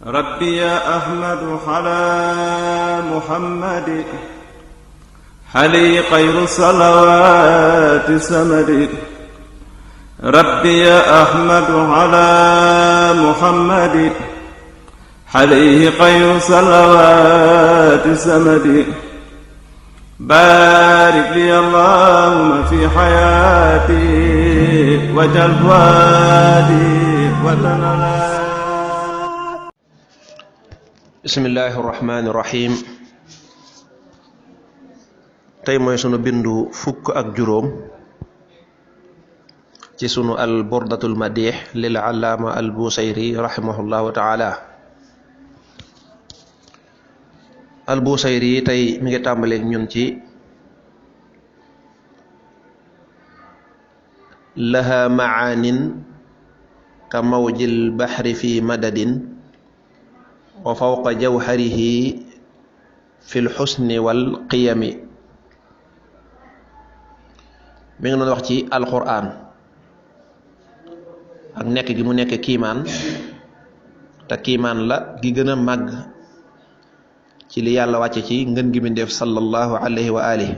ربي يا أحمد على محمد حلي خير الصلوات سمد. ربي يا أحمد على محمد حليه خير الصلوات سمد. بارك لي اللهم في حياتي وجل فؤادي وتنالي. bismillahi rahmaani rahim. tey mooy sunu bindu fukk ak juróom ci sunu al burdatul madih lil allaama al busayri rahimahullahu taala. al busayri tey mi ngi tàmbaleeg ñun ci laha maanin ka mawjil bahri fi madadin wa fawqa jawharihi fi lxusni wal qiyami. mi ngi doon wax ci alquran ak nekk gi mu nekk kiimaan te kiimaan la gi gën a màgg ci li yàlla wàcce ci ngën gi mbindéef sallallahu alayhi wa alihi.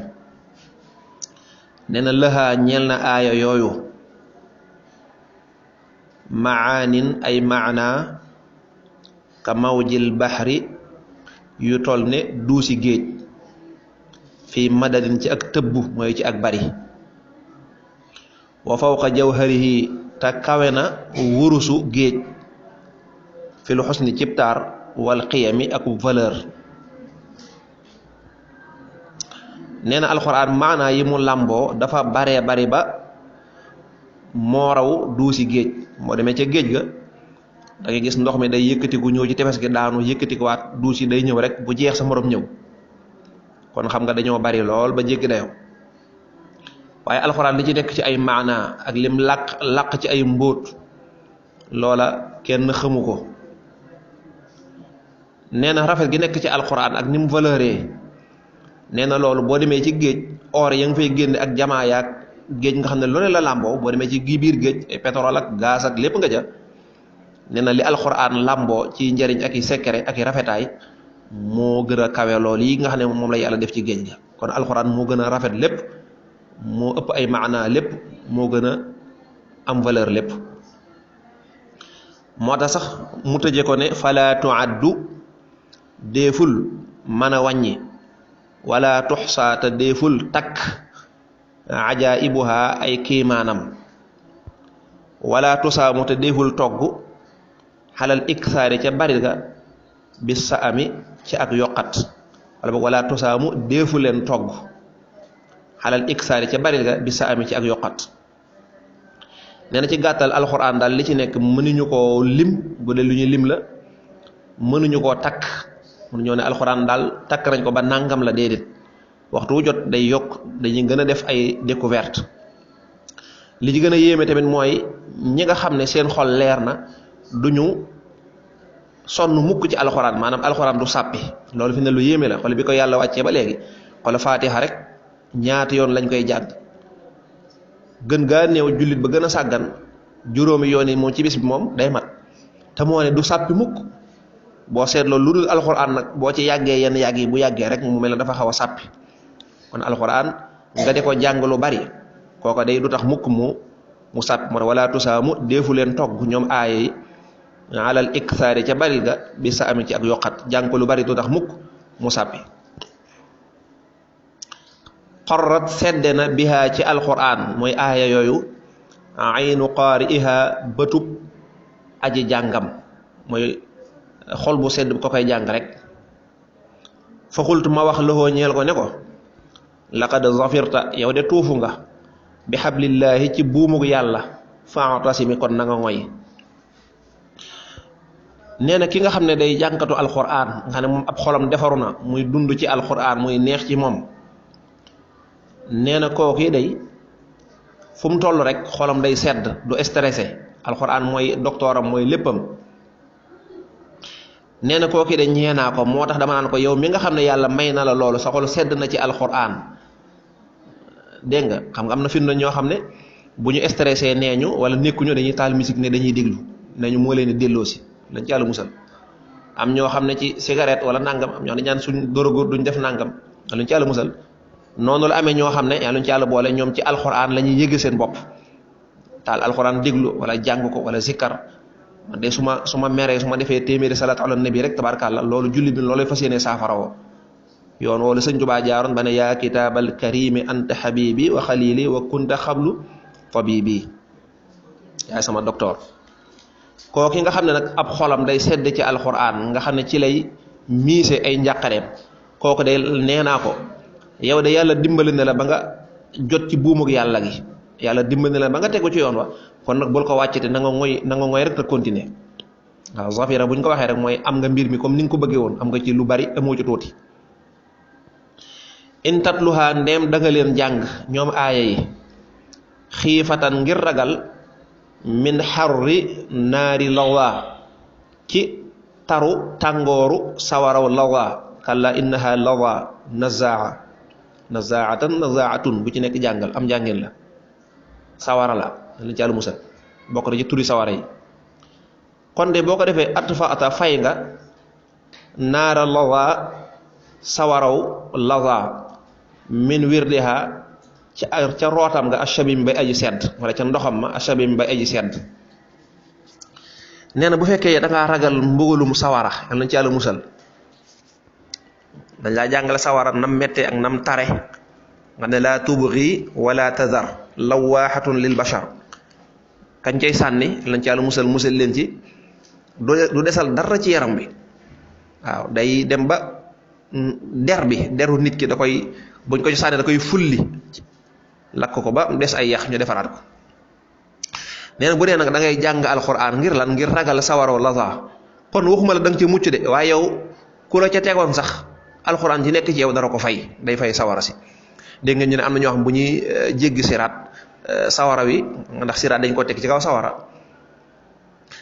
nee na lëhaa ñeel na aaya yooyu maanin ay maana ka mawjil baxri yu toll ne duusi géej fii madadin ci ak tëbbu mooy ci ak bari. wa fawqa jawharihi te kawe na wurusu géej fil xusni cib taar wal qiyami ak valeur. nee na alxuraan maanaa yi mu làmboo dafa baree bari ba moo raw duusi géej. moo demee ca géej ga da ngay gis ndox mi day yëkkatiku ñëw ci tefes gi daanu yëkkatikuwaat duus yi day ñëw rek bu jeex sa morom ñëw. kon xam nga dañoo bari lool ba jéggi dayoo. waaye alxuraan li ci nekk ci ay maana ak lim làq ci ay mbóot loola kenn xamu ko. nee na rafet gi nekk ci alxuraan ak ni mu valeuree nee na loolu boo demee ci géej or ya nga fay génne ak jamaa yaak géej nga xam ne loolu la làmboo boo demee ci biir géej ay pétrole ak gaz ak lépp nga ja. nee na li alxuraan làmboo ci njariñ ak i secret ak i rafetaay moo gën a kawe lool yi nga xam ne moom la yàlla def ci géej ga. kon alxuraan moo gën a rafet lépp moo ëpp ay maana lépp moo gën a am valeur lépp. moo tax sax mu tëje ko ne fala tuaddu déeful mën a wàññi wala tuxsa te déeful takk ajaibuha ay kiimaanam wala tusaamu te déeful togg xalal iksaari ca bari ga bis sa ami ci ak yokkat wala boog wala tusaamu déefu leen togg xalal iksaari ca bari ga bis sa ami ci ak yokkat. nee na ci gàttal alxuraan daal li ci nekk mënuñu koo lim bu dee lu ñu lim la mënuñu koo takk mënuñoo ne alxuraan daal takk nañ ko ba nangam la déedéet. waxtu wu jot day yokk dañuy gën a def ay découverte. li ci gën a yéeme tamit mooy ñi nga xam ne seen xol leer na duñu sonn mukk ci alxuraan maanaam alxuraan du sàppi. loolu fi ne lu yéeme la xool bi ko yàlla wàccee ba léegi xool faatiha rek ñaati yoon lañ koy jàng. gën gaa néew jullit ba gën a sàggan juróomi yoon yi moom ci bis bi moom day mat te moo ne du sàppi mukk. boo seetloo lu dul alxuraan nag boo ci yàggee yenn yàgg yi bu yàggee rek mu mel ne dafa xaw a sàppi. kon alxuraan nga di ko jàng lu bari kooko day du tax mukk mu sàppi. moo wala tusaamu deefu leen togg ñoom aaya yi alal iksaari ca baril ga bi sa ami ci ak yokkat jàng ko lu bari du tax mukk mu sàppi. xorrat sedde na bihaa ci alxuraan mooy aaya yooyu aynu qaari'iha bëtub aji jàngam mooy xol bu sedd bu ko koy jàng rek. fa xultu ma wax loxoo ñeel ko ne ko laqad zafirta yow de tuufu nga bi xablillaahi ci buumug yàlla fa'tasimi kon na nga ngoy. nee na ki nga xam ne day jànkatu alxuraan nga xam ne moom ab xolam defaru na muy dund ci alxuraan muy neex ci moom. nee na kooku day fu mu toll rek xolam day sedd du stressé. alxuraan mooy docteuram mooy léppam. nee na kooku de ñeenaa ko moo tax dama naan ko yow mi nga xam ne yàlla may na la loolu sa xol sedd na ci alxuraan. dégg nga xam nga am na fi mu ñoo xam ne bu ñu stressé nee ñu wala nekkuñu dañuy taal musique ne dañuy déglu nañu moo leen di delloo si lañ ci yàlla musal am ñoo xam ne ci cigarette wala nangam am ñoo xam ne ñaan suñ dorogo duñ def nangam luñ ci yàlla musal noonu la amee ñoo xam ne yàlla luñ ci yàlla boole ñoom ci alxuraan la ñuy yëge seen bopp taal alxuraan déglu wala jàng ko wala zikkar man de su ma meree su ma defee téeméeri salaatu ala nabi rek tabaarkàlla loolu julli bi loolay fas yéene saafara woo yoon wala sëñ Tuubaa jaaroon ba ne yaa kitaabal karimi anta habibi wa xalili wa kunta xablu tabibi yaay sama docteur kooki nga xam ne nag ab xolam day sedd ci alxuraan nga xam ne ci lay miise ay njàqareem kooku day nee naa ko yow de yàlla dimbali na la ba nga jot ci buumug yàlla gi yàlla dimbali na la ba nga tegu ci yoon wa kon nag bul ko wàccete na nga ngoy rek te continuer waaw zafira bu ñu ko waxee rek mooy am nga mbir mi comme ni nga ko bëggee woon am nga ci lu bari amoo ci tuuti in tatluha ndeem da nga leen jàng ñoom aaya yi xiifatan ngir ragal min xarri naari lawa ci taru tàngooru sawaraw lawa kalla innaha lawa nazaatun bu ci nekk jàngal am jàngeen la sawara la lañ ci àll musal bokk na ci turi sawara yi kon de boo ko defee atfaata fay nga naara lawa sawaraw lawa min wirdiha ca rootam nga ashabim bay aji sedd wala ca ndoxam ma ashabim bay aji sedd nee na bu fekkee da ngaa ragal mbugalum sawara yal nañ ci yàlla musal dañ laa jàngale sawara nam mettee ak nam tare nga ne laa tubghi wala tazar lawaaxatun lil bashar kañ cay sànni yal nañ ci yàlla musal leen ci du desal dara ci yaram bi waaw day dem ba deru nit ki da koy buñ ko ci sànni da koy fulli lakk ko ba des ay yax ñu defaraat ko nee na bu dee nag da ngay jàng alxuraan ngir lan ngir ragal sawaro laza kon waxuma la da nga ci mucc de waaye yow ku la ca tegoon sax alxuraan ji nekk ci yow dara ko fay day fay sawara si dégg nga ñu ne am na ñoo xam bu ñuy jéggi siraat sawara wi ndax siraat dañ ko teg ci kaw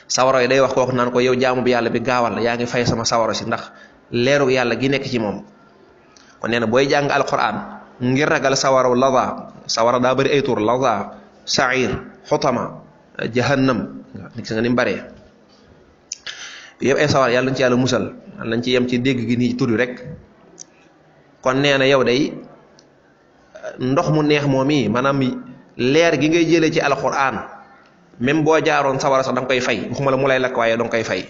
sawara yi day wax kooku naan ko yow jaamu bi yàlla bi gaawal yaa ngi fay sama sawara si ndax leeru yàlla gi nekk ci moom kon nee na booy jàng alxuraan ngir ragal sawaraw laza sawara daa bëri ay tur laza sair xutama jahannam nit nga ni mu bëree yëpp ay sawara yàlla nañ ci yàlla musal yàlla nañ ci yem ci dégg gi nii tur rek kon nee na yow day ndox mu neex moom yi maanaam leer gi ngay jëlee ci alxuraan même boo jaaroon sawara sax da nga koy fay waxuma la mu lay lakk waaye da nga koy fay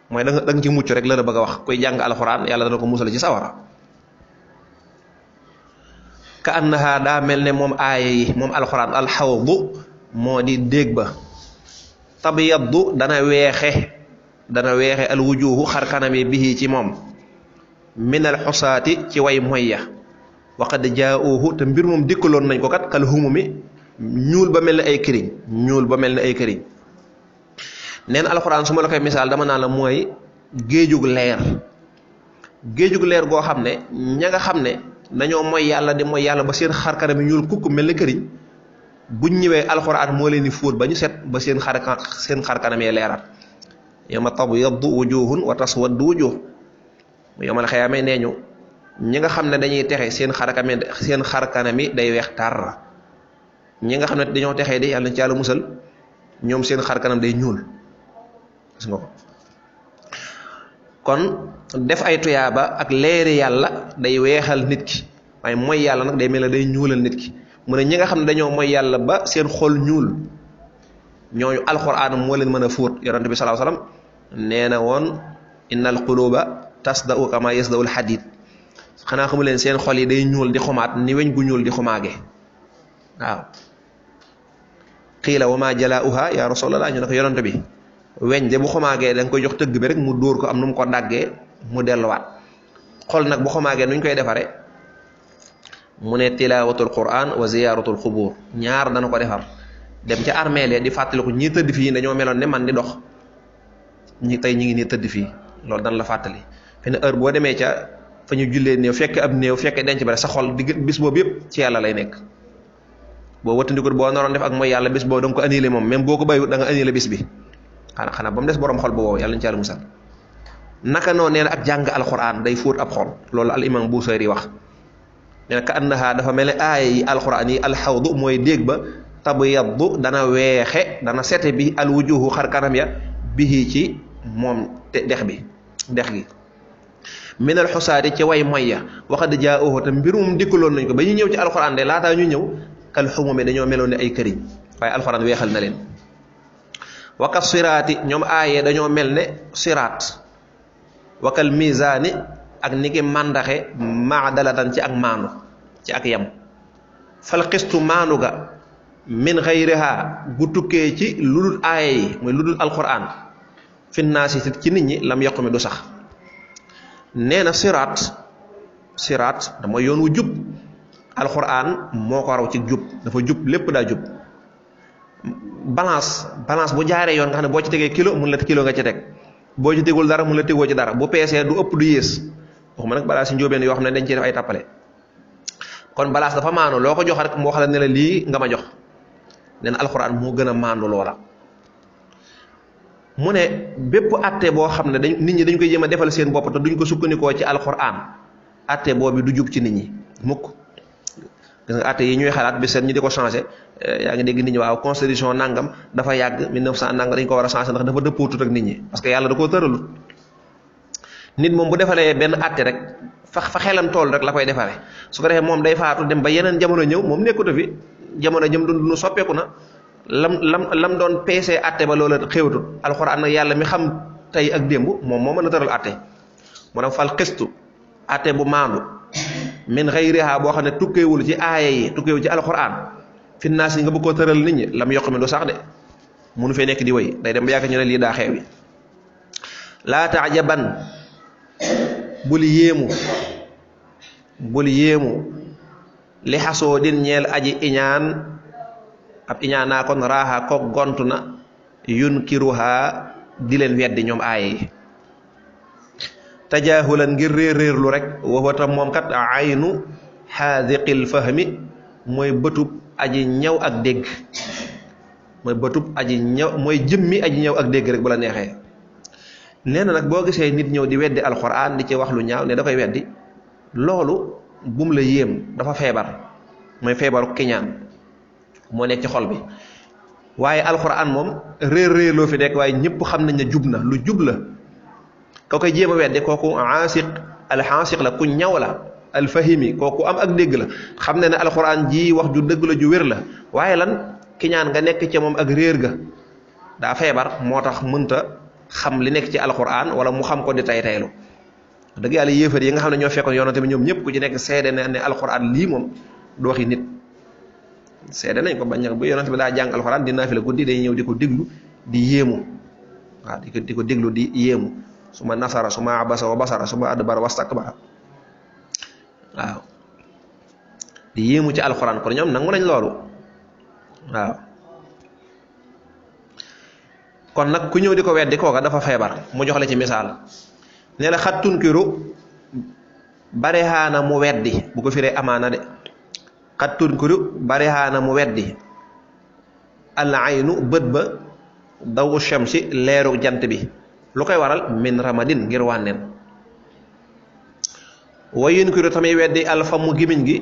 mooy da nga ci mucc rek la bëgg a wax koy jàng alxuraan yàlla dana ko musal ci sawara ka annaha daa mel ne moom aaya yi moom alxuraan alxawdu moo di déeg ba tabyaddu dana weexe alwujuhu xar kanami bihi ci moom min alxusaati ci way moyya waqad jaauhu te mbir moom dikkaloon nañ ko kat kal humumi ñuul ba mel ne ay këriñ neen alxuraan su ma la koy misaal dama naa la mooy géejug leer goo xam ne ña nga xam ne dañoo mooy yàlla di mooy yàlla ba seen xarkanam yi ñuul kukk mel ni këriñ buñ ñëwee alxuraan moo leen di fóot ba ñu set ba seen xarkanam yi leeraat yawma tabyaddu wujuhun wa taswaddu wujuh yawmal xiyaama nee ñu ñi nga xam ne dañuy texe seen xarkanam yi day weex tar ñi nga xam ne dañoo texee di yàlla na ci yàlla musal ñoom seen xarkanam day ñuul gis nga ko kon def ay tuyaaba ak leeri yàlla day weexal nit ki waaye mooy yàlla nag day mel ne day ñuulal nit ki mu ne ñi nga xam ne dañoo mooy yàlla ba seen xol ñuul ñooñu alxuraan moo leen mën a fóot yonent bi sallallahu alayhi wasallam nee na woon innal quluba tasda'u kama yasda'u al hadid xanaa xamu leen seen xol yi day ñuul di xumaat ni weñ gu ñuul di xumaage waaw qiila wa ma jalaa'uha ya rasulallah ñu ne ko yonent bi weñ de bu xomaagee da nga koy jox tëgg bi rek mu dóor ko am nu mu ko daggee mu delluwaat xol nag bu xomaagee nuñ koy defare mu ne tilaawatul quran wa ziyaaratul xubur ñaar dana ko defar dem ca armeele di fàttaliku ñi tëdd fii dañoo meloon ne man di dox ñi tey ñi ngi nii tëdd fii loolu dana la fàttali fi ne heure boo demee ca fa ñu jullee néew fekk ab néew fekk denc ba rek sa xol digg bis boobu yëpp ci yàlla lay nekk boo wëttandikut boo naroon def ak mooy yàlla bis boobu da nga ko annulé moom même boo ko bàyyiwut da nga annulé bis bi xanaa ba mu des borom xol bu wow yàlla ñu ci yàlla musal naka noonu nee na ak jàng alxuraan day fóot ab xol loolu al imam Busayri wax nee na ka annaha dafa mel ne aaya yi alxuraan yi alxawdu mooy déeg ba tabyaddu dana weexe dana sete bi alwujuhu xar kanam ya bihi ci moom dex bi dex gi minal xusaati ci way moyya waxad jaa'uhu te mbirum dikkaloon nañ ko ba ñu ñëw ci alxuraan de laataa ñu ñëw kal xumumi dañoo meloon ne ay këriñ waaye alxuraan weexal na leen waka siraati ñoom aayee dañoo mel ne siraat wakal misaani ak ni ki màndaxe maadalatan ci ak maanu ci ak yam fal xistu maanu ga min xayriha bu tukkee ci lu dul aaya yi mooy lu dul alxuraan finnaasi ci nit ñi lam yokku mi du sax nee na siraat dama yoon wu jub alxuraan moo ko raw ci jub dafa jub lépp daa jub balance bu jaaree yoon nga xam ne boo ci tegee kilo mun la kilo nga ci teg boo ci tegul dara mun la tegoo ci dara bu peesee du ëpp du yées waxuma nag balance yi njóobeen yoo xam ne dañ ci def ay tappale kon balance dafa maanu loo ko jox rek moo xam ne la lii nga ma jox nee na alxuraan moo gën a maandu loola mu ne bépp atte boo xam ne nit ñi dañ koy jéem a defal seen bopp te duñ ko sukkandikoo ci alxuraan atte boobu du jub ci nit ñi mukk gis nga atte yi ñuy xalaat bi seen ñi di ko changé yaa ngi dégg nit ñi waaw constitution nangam dafa yàgg 1900 nangam dañ ko war a changé ndax dafa dëppootut ak nit ñi parce que yàlla da koo tëralut nit moom bu defalee benn atte rek fa xelam tool rek la koy defaree su ko defee moom day faatu dem ba yeneen jamono ñëw moom nekkut fi jamono jëm dund soppeeku na lam doon peesee atte ba loola xéwatut alxuraan nag yàlla mi xam tey ak démb moom moo mën a tëral atte moo dem fal xistu atte bu maandu min xayriha boo xam ne tukkeewul ci aaya yi tukkeewul ci alxuraan fi naas yi nga bëgg koo tëral nit ñi lam yokk mi du sax de munu fee nekk di wéy day dem ba yàgg ñu ne lii daa xeewi laa taajaban bul yéemu li xasoo din ñeel aji iñaan ab iñaanaa kon raaxa ko gontu na yunkiruha di leen weddi ñoom aaya yi tajaahulan ngir réeréerlu rek waxwatam moom kat aynu xaadiqil fahmi mooy bëtub aji ñëw ak dégg mooy jëmmi aji ñëw ak dégg rek bu la neexee nee na nag boo gisee nit ñëw di weddi alxuraan di ci wax lu ñaaw ne da koy weddi loolu bum la yéem dafa feebar mooy feebaru kiñaan moo nekk ci xol bi waaye alxuraan moom réer loo fi nekk waaye ñëpp xam nañ ne jub na lu jub la ka koy jéem a weddi kooku alxaasiq la ku ñaw la alfahimi kooku am ak dégg la xam ne ne alxuraan ji wax ju dëgg la ju wér la waaye lan kiñaan nga nekk ci moom ak réer ga daa feebar moo tax mënta xam li nekk ci alxuraan wala mu xam ko di tay taylu dëgg yàlla yéefar yi nga xam ne ñoo fekkoon yoonante bi ñoom ñëpp ku ci nekk seede ne alxuraan lii moom du waxi nit seede nañ ko bañ bu yoonante bi daa jàng alxuraan di naafila guddi day ñëw di ko déglu di yéemu waaw di ko déglu di yéemu suma nasara suma abasa wa basara suma adbara wastakbara waaw di yéemu ci alxuraan kon ñoom nangu nañ loolu waaw kon nag ku ñëw di ko weddi kooka dafa feebar mu jox la ci misaal ne la xat tunkiru barexaana mu weddi bu ko firee amaana de xat tunkiru barexaana mu weddi al aynu bët ba dawu shamsi leeru jant bi lu koy waral min ramadin ngir wànneen wa yunkiru tamit weddi alfamu gimiñ gi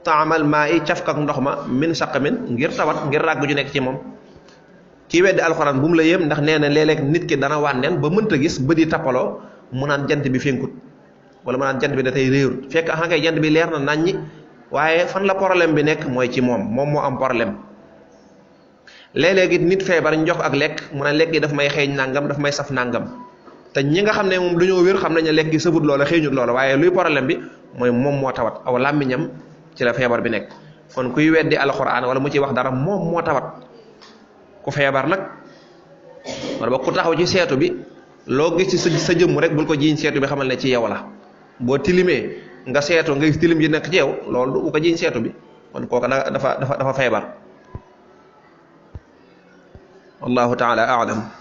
taamal maa i cafkak ndox ma min saqamin ngir tawat ngir ràgg ju nekk ci moom kii weddi alxuraan bu mu la yem ndax nee na léeg-léeg nit ki dana wànneen ba mënta gis bët yi tappaloo mu naan jant bi fénkut wala mu naan jant bi da tey réerut fekk axankay jant bi leer na naññi waaye fan la problème bi nekk mooy ci moom moo am problème léeg-léeg it nit feebar ñu jox ak lekk mu ne lekk gi daf may xeeñ nàngam daf may saf nàngam te ñi nga xam ne moom dañoo wér xam nañ ne lekk gi sëfut loola xeeñut loola waaye luy problème bi mooy moom moo tawat aw làmmiñam ci la feebar bi nekk kon kuy weddi alxuraan wala mu ciy wax dara moom moo tawat ku feebar nag wala ba ku taxaw ci seetu bi loo gis ci sa jëmm rek bul ko jiiñ seetu bi xamal ne ci yow la boo tilimee nga seetu nga gis tilim yi nekk ci yow loolu bu ko jiiñ seetu bi kon kooka dafa feebar wallahu taala a'lam